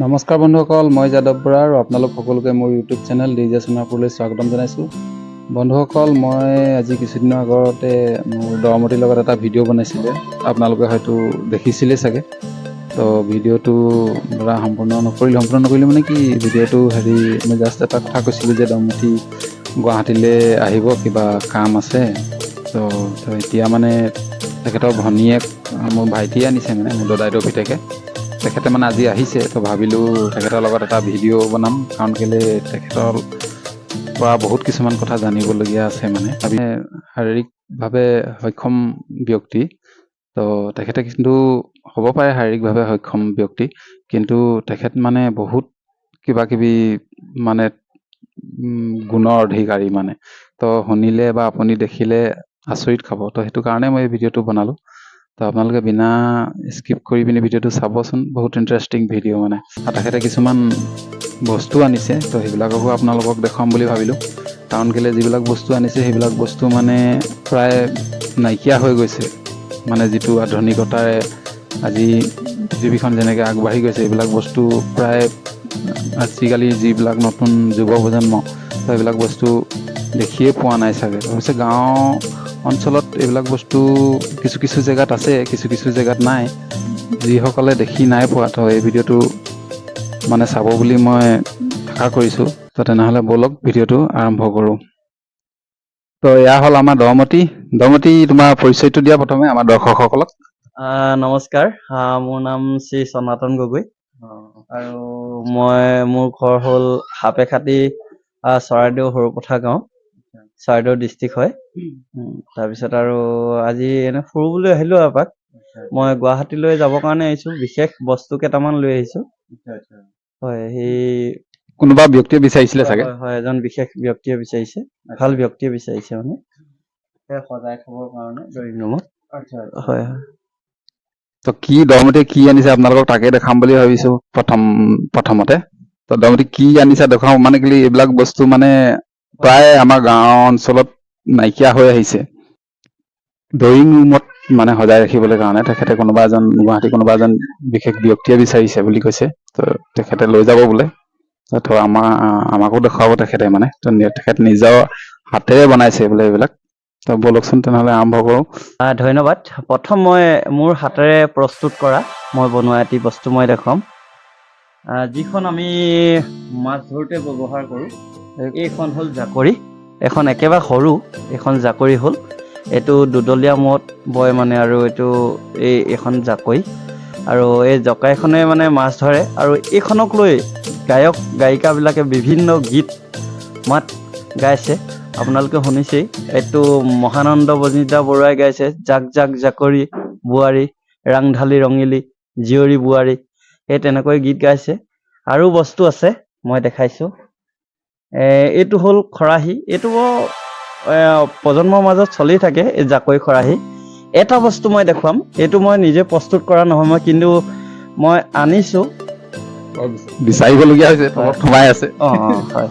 নমস্কাৰ বন্ধুসকল, মই যাদৱ বৰা আৰু আপোনালোক সকলোকে মোৰ ইউটিউব চেনেল ডিজে সোণাপুৰলৈ স্বাগতম জনাইছোঁ। বন্ধুসকল, মই আজি কিছুদিনৰ আগতে মোৰ দৰমতিৰ লগত এটা ভিডিঅ' বনাইছিলে, আপোনালোকে হয়তো দেখিছিলেই চাগে। তো ভিডিঅ'টো ধৰা সম্পূৰ্ণ নকৰিলোঁ। সম্পূৰ্ণ নকৰিলোঁ মানে কি, ভিডিঅ'টো হেৰি মই জাষ্ট এটা কথা কৈছিলোঁ যে দৰমতি গুৱাহাটীলৈ আহিব, কিবা কাম আছে। তো তো এতিয়া মানে তেখেতৰ ভনীয়েক মোৰ ভাইটিয়ে আনিছে, মানে মোৰ দদাইদেউৰ পিতেকে। তেখেতে মানে আজি আহিছে, তো ভাবিলোঁ তেখেতৰ লগত এটা ভিডিঅ' বনাম। কাৰণ কেলৈ তেখেতৰ পৰা বহুত কিছুমান কথা জানিবলগীয়া আছে। মানে ভাবি শাৰীৰিকভাৱে সক্ষম ব্যক্তি, তো তেখেতে কিন্তু হ'ব পাৰে শাৰীৰিকভাৱে সক্ষম ব্যক্তি, কিন্তু তেখেত মানে বহুত কিবা কিবি মানে গুণৰ অধিকাৰী। মানে তো শুনিলে বা আপুনি দেখিলে আচৰিত খাব। তো সেইটো কাৰণে মই এই ভিডিঅ'টো বনালোঁ। তো আপোনালোকে বিনা স্কিপ কৰি পিনি ভিডিঅ'টো চাবচোন, বহুত ইণ্টাৰেষ্টিং ভিডিঅ' মানে। আৰু তেখেতে কিছুমান বস্তু আনিছে, তো সেইবিলাককো আপোনালোকক দেখুৱাম বুলি ভাবিলোঁ। কাৰণ কেলৈ যিবিলাক বস্তু আনিছে, সেইবিলাক বস্তু মানে প্ৰায় নাইকিয়া হৈ গৈছে। মানে যিটো আধুনিকতাৰে আজি পৃথিৱীখন যেনেকৈ আগবাঢ়ি গৈছে, এইবিলাক বস্তু প্ৰায় আজিকালি যিবিলাক নতুন যুৱ প্ৰজন্ম, তো এইবিলাক বস্তু দেখিয়ে পোৱা নাই চাগে। অৱশ্যে গাঁও অঞ্চলত এইবিলাক বস্তু কিছু কিছু জেগাত আছে, কিছু কিছু জেগাত নাই। যিসকলে দেখি নাই পোৱা, তো এই ভিডিঅ'টো মানে চাব বুলি মই আশা কৰিছোঁ। তো তেনেহ'লে ব'লক, ভিডিঅ'টো আৰম্ভ কৰোঁ। তো এয়া হ'ল আমাৰ দৰমতি। দৰমতি, তোমাৰ পৰিচয়টো দিয়া প্ৰথমে আমাৰ দৰ্শকসকলক। নমস্কাৰ, মোৰ নাম শ্ৰী সনাতন গগৈ আৰু মোৰ ঘৰ হ'ল সাপেখাতী, চৰাইদেউ সৰুপথাৰ গাঁও, চৰাইদেউ ডিষ্ট্ৰিক্ট হয়। তাৰপিছত আৰু আজি এনে ফুৰিবলৈ আহিলোঁ এপাক। মই গুৱাহাটীলৈ যাবৰ কাৰণে আহিছোঁ, বিশেষ বস্তু কেইটামান লৈ আহিছোঁ। হয়, সেই কোনোবা ব্যক্তিয়ে বিচাৰিছিলে চাগে? হয়, এজন বিশেষ ব্যক্তিয়ে বিচাৰিছে, ভাল ব্যক্তিয়ে বিচাৰিছে, মানে সেই সজাই থবৰ কাৰণে ড্ৰয়িং ৰুমত। হয় হয় তো কি দৰমতি কি আনিছে আপোনালোকক তাকে দেখাম বুলি ভাবিছো প্ৰথমতে। তো দৰমতি কি আনিছে দেখুৱাম। মানে কি, এইবিলাক বস্তু মানে প্ৰায় আমাৰ গাঁও অঞ্চলত নাইকিয়া হৈ আহিছে। ড্ৰয়িং ৰুমত মানে সজাই ৰাখিবলৈ কাৰণে তেখেতে কোনোবা এজন গুৱাহাটী কোনোবা এজন বিশেষ ব্যক্তিয়ে বিচাৰিছে বুলি কৈছে। তো তেখেতে লৈ যাব বোলে। তো আমাকো দেখুৱাব তেখেতে। মানে তো তেখেত নিজৰ হাতেৰে বনাইছে বোলে এইবিলাক। তো ব'লকচোন তেনেহ'লে আৰম্ভ কৰোঁ। ধন্যবাদ। প্ৰথম মই মোৰ হাতেৰে প্ৰস্তুত কৰা, মই বনোৱা এটি বস্তু মই দেখুৱাম, যিখন আমি মাছ ধৰোঁতে ব্যৱহাৰ কৰোঁ। এইখন হ'ল জাকৰি। এখন একেবাৰে সৰু এইখন জাকৰি হ'ল। এইটো দুডলীয়া মূৰত বয় মানে, আৰু এইটো এইখন জাকৈ আৰু এই জকাইখনে মানে মাছ ধৰে। আৰু এইখনক লৈ গায়ক গায়িকাবিলাকে বিভিন্ন গীত মাত গাইছে, আপোনালোকে শুনিছেই। এইটো মহানন্দ বনিতা বৰুৱাই গাইছে, "জাক জাক জাকৰি বোৱাৰী, ৰাংঢালি ৰঙিলী জীয়ৰী বোৱাৰী", সেই তেনেকৈ গীত গাইছে। আৰু বস্তু আছে, মই দেখাইছোঁ। এইটো হ'ল খৰাহী। এইটো প্ৰজন্মৰ মাজত চলি থাকে এই জাকৈ খৰাহী। এটা বস্তু মই দেখুৱাম, এইটো মই নিজে প্ৰস্তুত কৰা নহয়, মই কিন্তু মই আনিছোঁ। বিচাৰিবলগীয়া হৈছে, তলত সোমাই আছে। অঁ, হয়,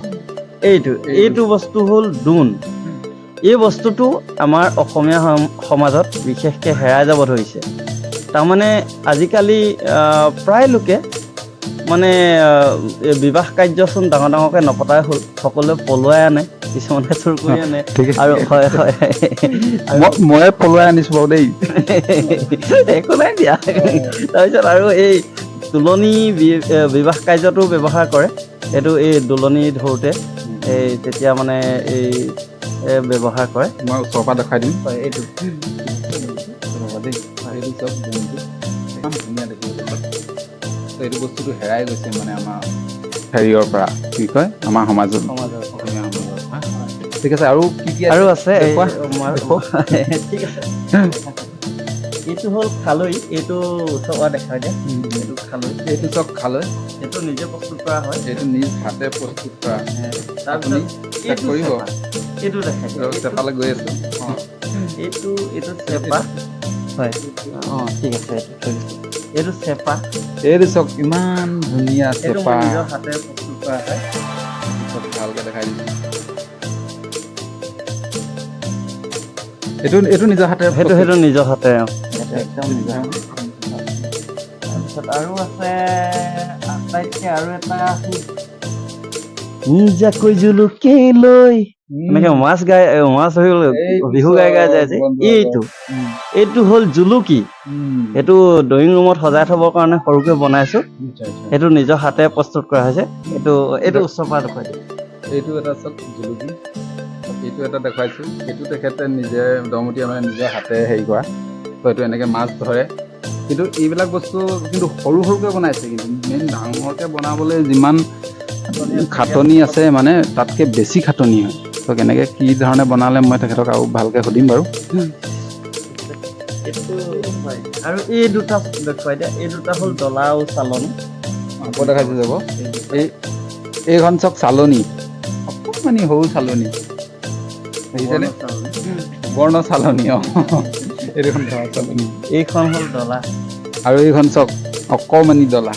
এইটো বস্তু হ'ল দোণ। এই বস্তুটো আমাৰ অসমীয়া সমাজত বিশেষকৈ হেৰাই যাব ধৰিছে। তাৰমানে আজিকালি প্ৰায় লোকে মানে এই বিবাহ কাৰ্যচোন ডাঙৰ ডাঙৰকৈ নপতাই হ'ল, সকলোৱে পলুৱাই আনে, কিছুমানে চুৰ কৰি আনে। ঠিক আছে। আৰু হয়। ময়ে পলুৱাই আনিছো বাৰু দেই। একো নাই দিয়া। তাৰপিছত আৰু এই তোলনি বিবাহ কাৰ্যতো ব্যৱহাৰ কৰে। এইটো এই দোলনি ধৰোঁতে এই তেতিয়া মানে এই ব্যৱহাৰ কৰে। মই ওচৰৰ পৰা দেখুৱাই দিম। হয়, এইটো। ৰ'বা দেই, এইটো চাওক, দোণটো ইমান ধুনীয়া দেখিবলৈ। তো এইটো বস্তুটো হেৰাই গৈছে মানে আমাৰ হেৰিয়ৰ পৰা, কি কয়, আমাৰ সমাজত। সমাজৰ। অসমীয়া সমাজৰ পৰা। ঠিক আছে, আৰু কি কি? আৰু আছে এই দেখুওৱা, দেখুওৱা। ঠিক আছে, এইটো হ'ল খালৈ। এইটো ওচৰৰ পৰা দেখাই দিয়া, এইটো খালৈ। এইটো চাওক, খালৈ। এইটো নিজে প্ৰস্তুত কৰা হয়। এইটো নিজ হাতে প্ৰস্তুত কৰা। তাৰপিছত আপুনি এইটো কৰিব। চেপা। এইটো দেখাই দিয়া। চেপালৈ গৈ আছো, অঁ। এইটো চেপা হয়। অঁ, ঠিক আছে, এইটো থৈ দিছোঁ। এইটো চেপা। এইটো চাওক, ইমান ধুনীয়া এইটো চেপা। মই নিজৰ হাতেৰে প্ৰস্তুত কৰা হয়। চাওক, ভালকে দেখাই দিছোঁ। এইটো নিজৰ হাতেৰে সেইটো প্ৰস্তুত। সেইটো নিজৰ হাতেৰে, অঁ। সেইটো একদম নিজৰ হাতেৰে। তাৰপিছত আৰু আছে। আটাইতকে আৰু এটা জাকৈ জুলুকি লৈ এনেকে মাছ গাই, মাছ ধৰিবলৈ এইটো বিহু গাই গাই যায় যে, বন্ধু এইটো এইটো হ'ল জুলুকি। এইটো ড্ৰয়িং ৰুমত সজাই থবৰ কাৰণে সৰুকৈ বনাইছো। সেইটো নিজৰ হাতে প্ৰস্তুত কৰা হৈছে। এইটো এইটো ওচৰৰ পৰা দেখুৱাই দিম। এইটো এটা চাওক জুলুকি, এইটো এটা দেখুৱাইছো। এইটো তেখেতে নিজে দমতীয়া মানে নিজৰ হাতে হেৰি কৰা। তো এইটো এনেকে মাছ ধৰে। কিন্তু এইবিলাক বস্তু কিন্তু সৰু সৰুকৈ বনাইছে, কিন্তু মেইন ডাঙৰকৈ বনাবলৈ যিমান খাটনি আছে মানে তাতকৈ বেছি খাটনি হয়। তো কেনেকৈ কি ধৰণে বনালে মই তেখেতক আৰু ভালকৈ সুধিম বাৰু। এইটো হয়। আৰু এই দুটা দেখুৱাই দিয়া, এই দুটা হ'ল ডলা আৰু চালনী। আকৌ দেখাইছে যাব। এইখন চাওক চালনী, অকণমানি সৰু চালনী দেখিছেনে? সুবৰ্ণ চালনী। অঁ, এইখন ধৰা চালনী। এইখন হ'ল ডলা। আৰু এইখন চাওক অকণমানি ডলা।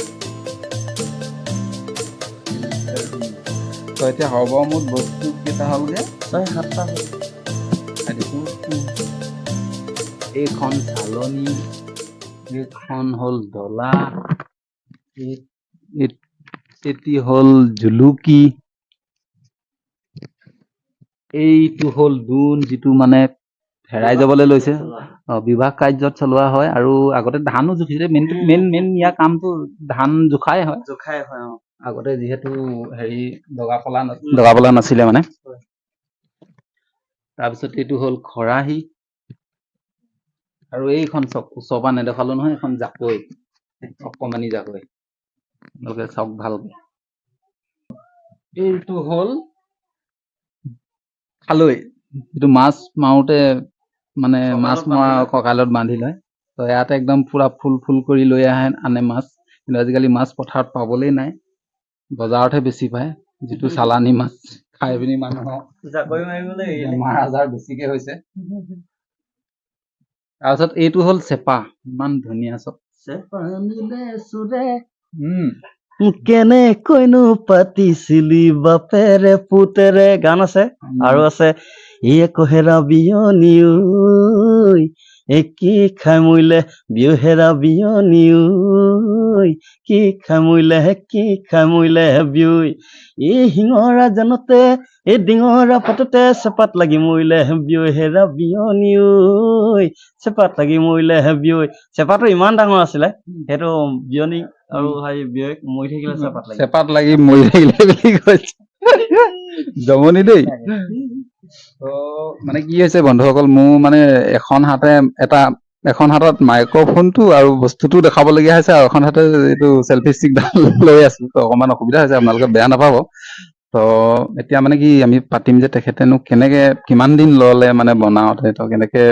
তো এতিয়া সৰ্বমুঠ বস্তু কেইটা হ'লগে? 6-7টা হ'ল। দিছোঁ। এইখন চালনী, এইখন হ'ল ডলা, এটি হ'ল জুলুকি, এইটো হ'ল দোণ, যিটো মানে হেৰাই যাবলৈ লৈছে। অ, বিবাহ কাৰ্যত চলোৱা হয় আৰু আগতে ধানো জুখিছিলে। মেইন মেইন মেইন ইয়াৰ কামটো ধান জোখাই হয়। জোখাই হয়, অ। আগতে যিহেতু হেৰি দগা পলা নাছিলে মানে। তাৰপিছত এইটো হ'ল খৰাহী। আৰু এইখন চাওক, ওচৰৰ পৰা নেদেখালো নহয়, এইখন জাকৈ, অকমানি জাকৈ। আপোনালোকে চাওক ভালকে। এইটো হ'ল খালৈ, যিটো মাছ মাৰোতে মানে মাছ কঁকালত মৰা বান্ধি লয়। কঁকালত বান্ধি লয়। তো ইয়াতে একদম পুৰা ফুল ফুল কৰি লৈ আহে, আনে মাছ। কিন্তু আজিকালি মাছ পথাৰত পাবলেই নাই, বজাৰতহে বেছি পায়। যিটো চালানী মাছ খাই পিনি মানুহৰ জাকৈ মাৰিবলৈ এৰিলে। বেমাৰ আজাৰ বেছিকে হৈছে। তাৰপিছত এইটো হ'ল চেপা, ইমান ধুনীয়া চব। চেপা নিলে চোৰে কেনেকৈনো পাতিছিলি বাপেৰে পুতেৰে, গান আছে। আৰু আছে ইয়ে কহেৰা বিয়নী ঐ, এ কি খাই মৰিলে বিয়হেৰা বিয়নী ঐ, কি খাই মৰিলে, কি খাই মৰিলে বিয়ৈ, এই শিঙৰা জানতে এই ডিঙৰা পাততে চেপাত লাগি মৰিলে বিয়হেৰা বিয়নী ঐ, চেপাত লাগি মৰিলে বিয়ৈ। চেপাটো ইমান ডাঙৰ আছিলে, সেইটো বিয়নী আৰু হেৰি বিয়ৈক মৰি থাকিলে চেপাত লাগি চেপাত লাগি মৰি থাকিলে বুলি কৈছে, জমনি দেই। তো মানে কি হৈছে বন্ধুসকল, মোৰ মানে এখন হাতে এটা এখন হাতত মাইক্ৰফোনটো আৰু বস্তুটো দেখাবলগীয়া হৈছে আৰু এখন হাতে এইটো চেলফি ষ্টিকডাল লৈ আছো। তো অকণমান অসুবিধা হৈছে, আপোনালোকে বেয়া নাপাব। তো এতিয়া মানে কি আমি পাতিম যে তেখেতেনো কেনেকে কিমান দিন ল'লে মানে বনাওঁতে, তো কেনেকে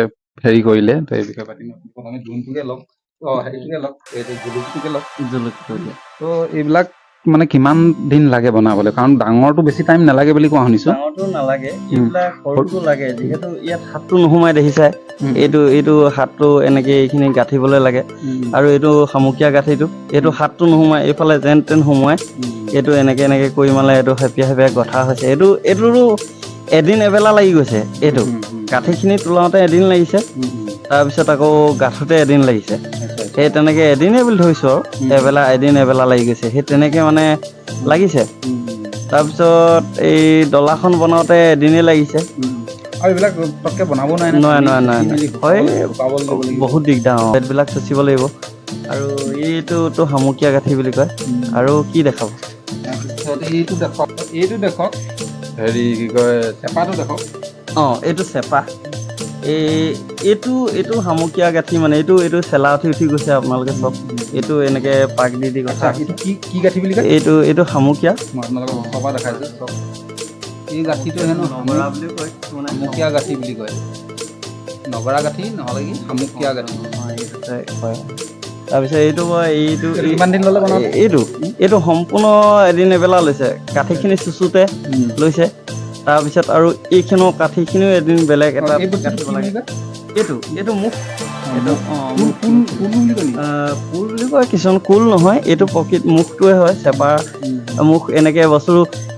হেৰি কৰিলে, তো এই বিষয়ে পাতিম। আমি দোণটোকে লওক, অ হেৰিটোকে লওক, এইটো জুলুকিটোকে লওক। জুলুকিটো দিয়ে। তো এইবিলাক মানে কিমান দিন লাগে বনাবলৈ? কাৰণ ডাঙৰটো বেছি টাইম নালাগে বুলি কোৱা শুনিছো। ডাঙৰটো নালাগে, এইবিলাক সৰুটো লাগে, যিহেতু ইয়াত হাতটো নোসোমাই দেখিছাই। এইটো এইটো হাতটো এনেকে এইখিনি গাঁঠিবলৈ লাগে। আৰু এইটো শামুকীয়া গাঁঠিটো, এইটো হাতটো নোসোমাই, এইফালে যেন তেন সোমোৱাই এইটো এনেকে এনেকে কৰি মানে এইটো হেপিয়াই হেপিয়াই গঠা হৈছে। এইটো এইটোৰো এদিন এবেলা লাগি গৈছে। এইটো গাঁঠিখিনি তোলাওঁতে এদিন লাগিছে, তাৰপিছত আকৌ গাঁঠোতে এদিন লাগিছে। সেই তেনেকে এদিনেই বুলি ধৰিছোঁ আৰু এবেলা এদিন এবেলা লাগি গৈছে, সেই তেনেকে মানে লাগিছে। তাৰপিছত এই ডলাখন বনাওঁতে এদিনেই লাগিছে। আৰু এইবিলাক পটকে বনাব নোৱাৰে। নোৱাৰে, নোৱাৰে, নোৱাৰে। হয়। শুকাবলৈ দিব লাগিব। বহুত দিগদাৰ, অঁ, পেটবিলাক চুচিব লাগিব। আৰু এইটোতো শামুকীয়া গাঁঠি বুলি কয়। আৰু কি দেখাব? তাৰপিছত এইটো দেখক, এইটো দেখক, হেৰি কি কয়, চেপাটো দেখক। অঁ, এইটো চেপা। এই এইটো এইটো শামুকীয়া গাঁঠি, মানে এইটো এইটো চেলা উঠি উঠি গৈছে, আপোনালোকে চব। এইটো এনেকে পাক দি দি আচ্ছা, গঠা। এইটো কি কি গাঁঠি বুলি কয়? এইটো এইটো শামুকীয়া। মই আপোনালোকক ওচৰৰ পৰা দেখাইছোঁ চব। এই গাঁঠিটো হেনো নগৰা বুলিও কয় মানে। শামুকীয়া গাঁঠি বুলি কয়, নগৰা গাঁঠি নহ'লে কি শামুকীয়া গাঁঠি। অঁ, এইটোতে কয়। তাৰপিছত এইটো মই এইটো এইটো কিমান দিন ল'লে বনাওঁতে? এইটো এইটো সম্পূৰ্ণ এদিন এবেলা লৈছে, কাঠিখিনি চুচোতে লৈছে। তাৰপিছত আৰু এইখিনিও কাঠিখিনিও এদিন বেলেগ এটা এই বস্তুটো কাটিব কি লাগে। বুলি কয়? এইটো এইটো মুখ, এইটো অঁ কুল কুল কুল বুলি কয় নেকি? কুল বুলি কয় কিছুমান, কুল নহয়, এইটো প্ৰকৃত মুখটোৱে হয় চেপাৰ মুখ। এনেকে বস্তু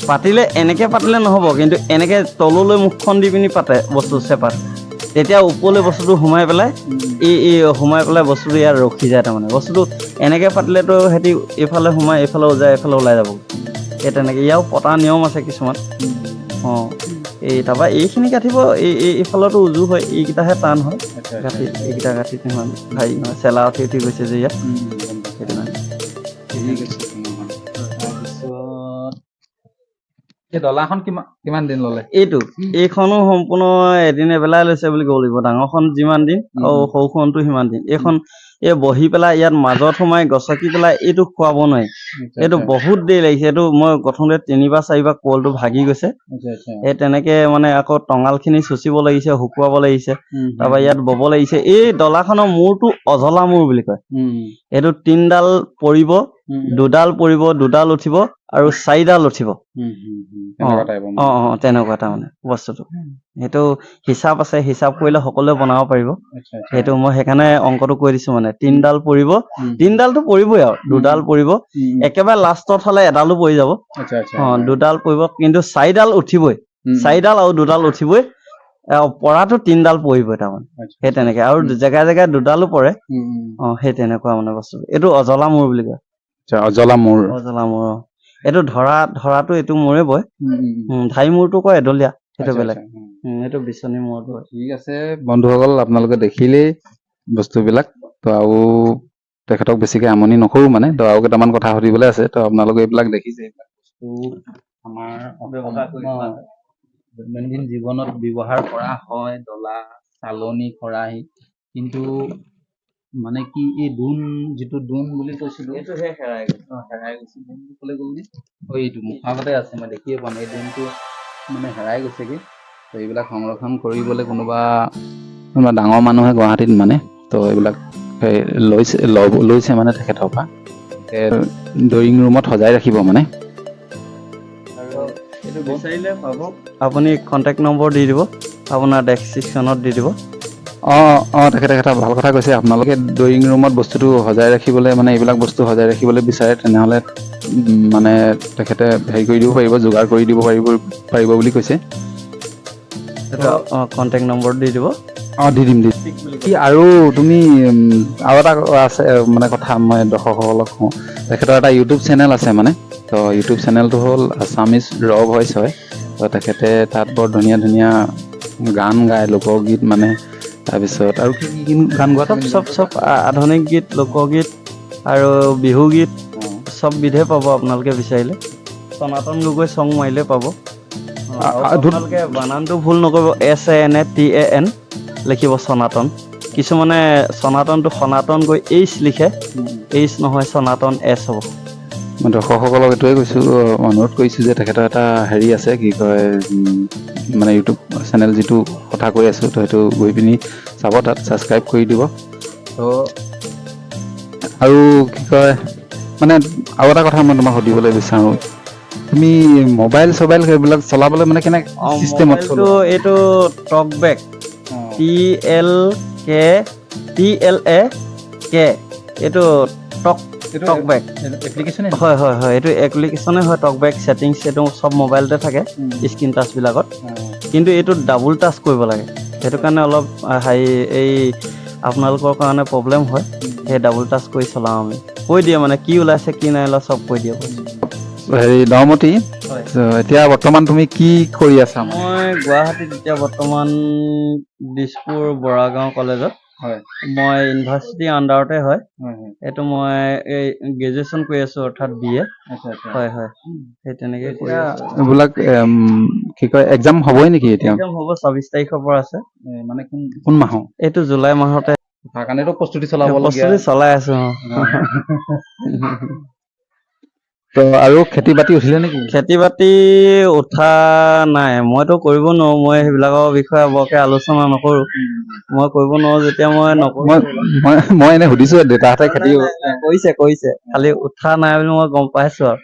পাতিলে এনেকে পাতিলে নহ'ব, কিন্তু এনেকে তললৈ মুখখন দি পিনি পাতে বস্তু চেপাত। তেতিয়া ওপৰলৈ বস্তুটো সোমাই পেলাই এই এই সোমাই পেলাই বস্তুটো ইয়াত ৰখি যায়। তাৰমানে বস্তুটো এনেকৈ পাতিলেতো সিহঁতি এইফালে সোমাই এইফালে যায়, এইফালে ওলাই যাব। এই তেনেকৈ ইয়াৰো পতা নিয়ম আছে কিছুমান। অঁ, এই তাৰপৰা এইখিনি কাটিব, এই এই এইফালতো উজু হয়, এইকেইটাহে টান হয় গাঁঠি। এইকেইটা গাঁঠিত ইমান হেৰি নহয়, চেলা উঠি উঠি গৈছে যে ইয়াত, সেইটো কাৰণে। ঠিক আছে। তাৰপিছত এই ডলাখন কিমান কিমান দিন ল'লে? এইটো এইখনো সম্পূৰ্ণ এদিন এবেলাই লৈছে বুলি ক'ব লাগিব। ডাঙৰখন যিমান দিন আৰু সৰুখনটো সিমান দিন। এইখন এই বহি পেলাই ইয়াত মাজত সোমাই গছকি পেলাই এইটো খুৱাব নোৱাৰি, এইটো বহুত দেৰি লাগিছে। এইটো মই গঠোঁতে তিনিবাৰ চাৰিবাৰ কলটো ভাগি গৈছে। এই তেনেকে মানে আকৌ টঙালখিনি চুচিব লাগিছে, শুকুৱাব লাগিছে, তাৰপৰা ইয়াত বব লাগিছে। এই ডলাখনৰ মূৰটো অজলা মূৰ বুলি কয়। এইটো তিনডাল পৰিব, দুডাল পৰিব, দুডাল উঠিব আৰু চাৰিডাল উঠিব। তেনেকুৱা টাইপৰ। অঁ অঁ তেনেকুৱা তাৰমানে বস্তুটো। সেইটো হিচাপ আছে, হিচাপ কৰিলে সকলোৱে বনাব পাৰিব। সেইটো মই সেইকাৰণে অংকটো কৈ দিছো, মানে তিনডাল পৰিব, তিনডালটো পৰিবই আৰু দুডাল পৰিব, একেবাৰে লাষ্টত হ'লে এডালো পৰি যাব। আচ্ছা আচ্ছা অঁ, দুডাল পৰিব কিন্তু চাৰিডাল উঠিবই। চাৰিডাল আৰু দুডাল উঠিবই, আৰু পৰাটো তিনডাল পৰিবই তাৰমানে। সেই তেনেকে আৰু জেগাই জেগাই দুডালো পৰে। অঁ, সেই তেনেকুৱা মানে বস্তুটো। এইটো অজলা মূৰ বুলি কয়। আচ্ছা, অজলা মূৰ। অজলা মূৰ, অঁ। এইটো ধৰাটো এইটো মূৰে বয়। ঢাৰি মূৰটো কয় এডলীয়া, সেইটো বেলেগ। এইটো বিচনী মূৰটো হয়। ঠিক আছে বন্ধুসকল, আপোনালোকে দেখিলেই বস্তুবিলাক। তো আৰু তেখেতক বেছিকে আমনি নকৰোঁ মানে, তো আৰু কেইটামান কথা সুধিবলৈ আছে। তো আপোনালোকে এইবিলাক দেখিছে, এইবিলাক বস্তু আমাৰ ব্যৱহাৰ কৰি থকা অ, দৈনন্দিন জীৱনত ব্যৱহাৰ কৰা হয়, ডলা, চালনী, খৰাহী। কিন্তু মানে কি, এই দোন, যিটো দোন বুলি কৈছিলো, এইটোহে হেৰাই গ'ল। অ, হেৰাই গৈছে। দোনটো ক'লৈ গ'লগে? অ, এইটো মুখৰ আগতে আছে, মই দেখিয়ে পোৱা নাই। এই দোনটো মানে হেৰাই গৈছেগে। তো এইবিলাক সংৰক্ষণ কৰিবলৈ কোনোবা কোনোবা ডাঙৰ মানুহে গুৱাহাটীত মানে তো এইবিলাক সেই লৈছে, ল'ব লৈছে মানে তেখেতৰ পৰা ড্ৰয়িং ৰুমত সজাই ৰাখিব মানে। আৰু এইটো বিচাৰিলে পাব, আপুনি কণ্টেক্ট নম্বৰ দি দিব, আপোনাৰ ডেছক্ৰিপশ্যনত দি দিব। অঁ অঁ তেখেতে এটা ভাল কথা কৈছে। আপোনালোকে ড্ৰয়িং ৰুমত বস্তুটো সজাই ৰাখিবলৈ, মানে এইবিলাক বস্তু সজাই ৰাখিবলৈ বিচাৰে, তেনেহ'লে মানে তেখেতে হেৰি কৰি দিব পাৰিব, যোগাৰ কৰি দিব পাৰিব পাৰিব বুলি কৈছে। এইটো অঁ, কণ্টেক্ট নম্বৰ দি দিব। অঁ, দি দিম, দি দিম। কি আৰু তুমি আৰু এটা আছে মানে কথা মই দৰ্শকসকলক কওঁ, তেখেতৰ এটা ইউটিউব চেনেল আছে মানে। তো ইউটিউব চেনেলটো হ'ল আছামিজ ৰ ভইচ হয়। তো তেখেতে তাত বৰ ধুনীয়া ধুনীয়া গান গায়, লোকগীত মানে। তাৰপিছত আৰু কি কি গান গোৱা? চব চব চব আধুনিক গীত, লোকগীত আৰু বিহুগীত চব বিধে পাব। আপোনালোকে বিচাৰিলে সনাতন গগৈ চং মাৰিলে পাব। আৰু আপোনালোকে বানানটো ভুল নকৰিব, SANATAN লিখিব সনাতন। কিছুমানে সনাতনটো সনাতন গৈ এইচ লিখে, এইচ নহয়, সনাতন এছ হ'ব। মই দৰ্শকসকলক এইটোৱে কৈছোঁ, অনুৰোধ কৰিছোঁ যে তেখেতৰ এটা হেৰি আছে, কি কয়, মানে ইউটিউব চেনেল যিটো কথা কৈ আছোঁ, তো সেইটো গৈ পিনি চাব, তাত ছাবস্ক্ৰাইব কৰি দিব। তো আৰু কি কয়, মানে আৰু এটা কথা মই তোমাক সুধিবলৈ বিচাৰোঁ, তুমি মোবাইল চবাইল সেইবিলাক চলাবলৈ মানে কেনেকৈ চিষ্টেমত মোবাইলটো এইটো টক বেক, TLK TLAK, এইটো টক টক বেক। এপ্লিকেশ্যনে? হয় হয় হয় এইটো এপ্লিকেশ্যনে হয়, টক বেক ছেটিংছ। এইটো চব মোবাইলতে থাকে, স্ক্ৰীন টাচবিলাকত। কিন্তু এইটো ডাবুল টাচ কৰিব লাগে, সেইটো কাৰণে অলপ হেৰি এই আপোনালোকৰ কাৰণে প্ৰব্লেম হয়। সেই ডাবুল টাচ কৰি চলাওঁ আমি। কৈ দিয়ে মানে কি ওলাইছে কি নাই ওলোৱা চব কৈ দিয়ে। হেৰি দমতি। হয়। এতিয়া বৰ্তমান তুমি কি কৰি আছা মানে? মই গুৱাহাটীত এতিয়া বৰ্তমান দিছপুৰ বৰাগাঁও কলেজত। মই ইউনিভাৰ্চিটিৰ আণ্ডাৰতে হয়। এইটো মই এই গ্ৰেজুৱেশ্যন কৰি আছো, অৰ্থাৎ বি এ। আচ্ছা আচ্ছা হয় হয় সেই তেনেকে কৰি এতিয়া আছো। এইবিলাক কি কয়, এক্সাম হ'বই নেকি এতিয়া? এক্সাম হ'ব, 26 তাৰিখৰ পৰা আছে। মানে কোন কোন মাহৰ? এইটো জুলাই মাহতে। তাৰ কাৰণেতো প্ৰস্তুতি চলাবলগীয়া। প্ৰস্তুতি চলাই আছো, অ। তো আৰু খেতি বাতি উঠিলে নেকি? খেতি বাতি উঠা নাই, মইতো কৰিব নোৱাৰো। মই সেইবিলাকৰ বিষয়ে বৰকে আলোচনা নকৰো। মই কৰিব নোৱাৰো যেতিয়া মই নকৰো। মই মই মই এনে সুধিছো, দেউতাহঁতে খেতি নাই, নাই, নাই, কৰিছে কৰিছে, খালি উঠা নাই বুলি মই গম পাইছো আৰু।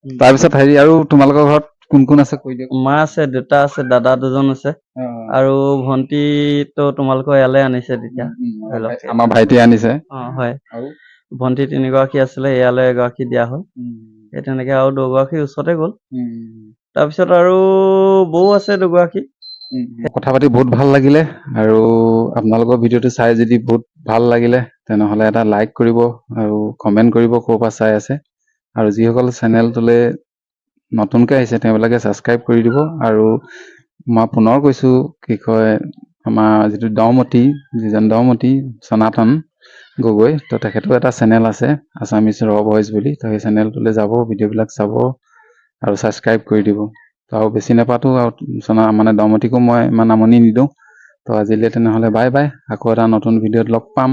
তাৰপিছত হেৰি, আৰু তোমালোকৰ ঘৰত কোন কোন আছে কৈ দিয়ক। মা আছে, দেউতা আছে, দাদা দুজন আছে আৰু ভন্টিটো তোমালোকৰ ইয়ালে আনিছে তেতিয়া ধৰি লওক। আমাৰ ভাইটিয়ে আনিছে। অ হয়। আৰু? ভন্টি তিনিগৰাকী আছিলে, ইয়ালে এগৰাকী দিয়া হ'ল। সেই তেনেকে আৰু দুগৰাকী ওচৰতে গ'ল। তাৰপিছত আৰু বৌ আছে দুগৰাকী। কথা পাতি বহুত ভাল লাগিলে আৰু আপোনালোকৰ ভিডিঅ'টো চাই যদি বহুত ভাল লাগিলে, তেনেহ'লে এটা লাইক কৰিব আৰু কমেণ্ট কৰিব ক'ৰ পৰা চাই আছে। আৰু যিসকল চেনেলটোলৈ নতুনকৈ আহিছে, তেওঁবিলাকে ছাবস্ক্ৰাইব কৰি দিব। আৰু মই পুনৰ কৈছোঁ, কি কয়, আমাৰ যিটো দমতি, যিজন দমতি সনাতন গগৈ, তো তেখেতৰো এটা চেনেল আছে আছামিজ ৰ ভইচ বুলি। তো সেই চেনেলটোলৈ যাব, ভিডিঅ'বিলাক চাব আৰু ছাবস্ক্ৰাইব কৰি দিব। তো আৰু বেছি নাপাতো আৰু মানে দমতিকো মই ইমান আমনি নিদিওঁ। তো আজিলৈ তেনেহ'লে বাই বাই, আকৌ এটা নতুন ভিডিঅ'ত লগ পাম।